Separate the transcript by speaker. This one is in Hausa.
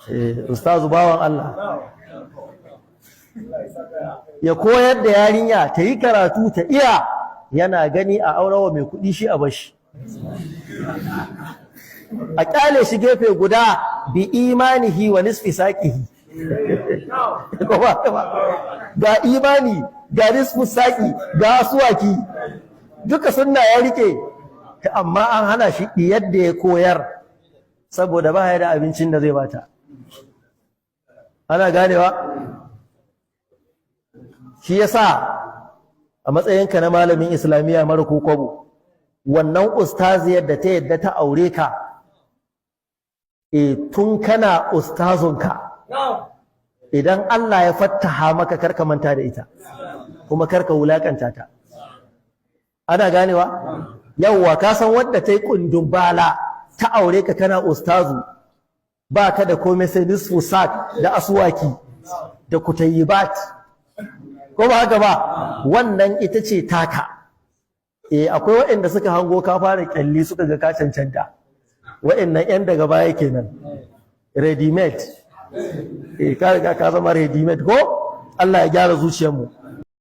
Speaker 1: Eh, ustazu bawan Allah. Ya koyar da yarinya ta yi karatu ta iya, yana gani a aurawa mai kuɗi, shi a bashi. A kyale shi gefe guda bi imanihi wa nisfi saqihi. Ko ba ba? Ga imani, ga nisfu saqi, ga asuwaki. Duka sunna ya rike, amma an hana shi yadda ya koyar saboda ba ya da abincin da zai bata. Ana ganewa? Shi yasa a matsayinka na malamin islamiyya mara kwabo, wannan ustaziyar da ta yadda ta aure ka, e tun kana ustazunka, idan Allah ya fattaha maka, karka manta da ita kuma karka wulakanta ta. Ana ganewa? Yawwa, ka san wadda ta yi kundun bala ta aure ka kana ustazu, ba ka da komai sai nisfu sak da asuwaki da kutayibat, ko ba haka ba? Wannan ita ce taka. Eh, akwai waɗanda suka hango ka fara kyalli, suka ga ka cancanta. Waɗannan yan daga baya kenan, ready made. Eh, ka riga ka zama ready made ko. Allah ya gyara zuciyarmu.